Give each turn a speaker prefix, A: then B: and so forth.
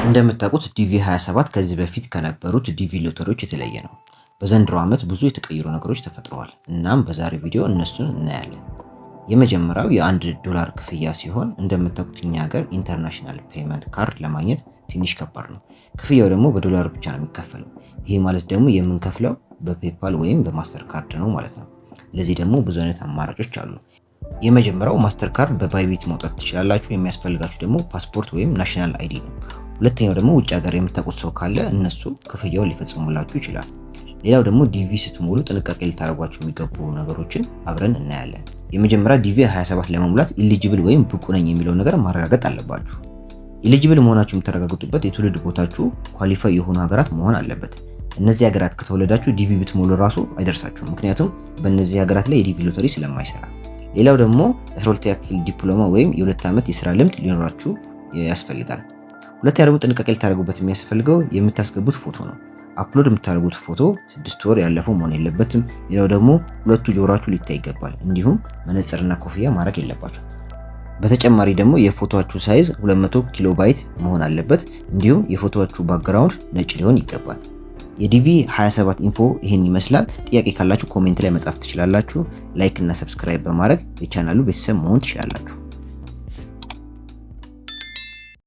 A: እንደምታውቁት ዲቪ 27 ከዚህ በፊት ከነበሩት ዲቪ ሎተሪዎች የተለየ ነው። በዘንድሮ ዓመት ብዙ የተቀየሩ ነገሮች ተፈጥረዋል። እናም በዛሬው ቪዲዮ እነሱን እናያለን። የመጀመሪያው የ1 ዶላር ክፍያ ሲሆን፣ እንደምታውቁት እኛ ሀገር international payment card ለማግኘት ትንሽ ከባድ ነው። ክፍያው ደግሞ በዶላር ብቻ ነው የሚከፈለው። ይሄ ማለት ደግሞ የምንከፍለው በ PayPal ወይም በ Mastercard ነው ማለት ነው። ለዚህ ደግሞ ብዙ አይነት አማራጮች አሉ። የመጀመሪያው Mastercard በ Bybit ማውጣት ትችላላችሁ። የሚያስፈልጋችሁ ደግሞ ፓስፖርት ወይም national ID ነው። ሁለተኛው ደግሞ ውጭ ሀገር የምታውቁት ሰው ካለ እነሱ ክፍያውን ሊፈጽሙላችሁ ይችላል። ሌላው ደግሞ ዲቪ ስትሞሉ ጥንቃቄ ልታደርጓቸው የሚገቡ ነገሮችን አብረን እናያለን። የመጀመሪያ ዲቪ 27 ለመሙላት eligible ወይም ብቁ ነኝ የሚለው ነገር ማረጋገጥ አለባችሁ። Eligible መሆናችሁ የምታረጋግጡበት የትውልድ ቦታችሁ qualify የሆኑ ሀገራት መሆን አለበት። እነዚህ ሀገራት ከተወለዳችሁ ዲቪ ብትሞሉ ራሱ አይደርሳችሁም። ምክንያቱም በእነዚህ ሀገራት ላይ የዲቪ ሎተሪ ስለማይሰራ። ሌላው ደግሞ የ12ኛ ክፍል ዲፕሎማ ወይም የ2 ዓመት የስራ ልምድ ሊኖራችሁ ያስፈልጋል። ሁለተኛ ደግሞ ጥንቃቄ ልታደርጉበት የሚያስፈልገው የምታስገቡት ፎቶ ነው። Upload የምታደርጉት ፎቶ 6 ወር ያለፈው መሆን የለበትም። ሌላው ደግሞ ሁለቱ ጆሯችሁ ሊታይ ይገባል። እንዲሁም መነጽርና ኮፍያ ማድረግ የለባችሁም። በተጨማሪ ደግሞ የፎቶአችሁ size 200 ኪሎ ባይት መሆን አለበት። እንዲሁም የፎቶአችሁ background ነጭ ሊሆን ይገባል። የዲቪ 27 info ይህን ይመስላል። ጥያቄ ካላችሁ comment ላይ መጻፍ ትችላላችሁ። Like እና subscribe በማድረግ የቻናሉ ቤተሰብ መሆን ትችላላችሁ።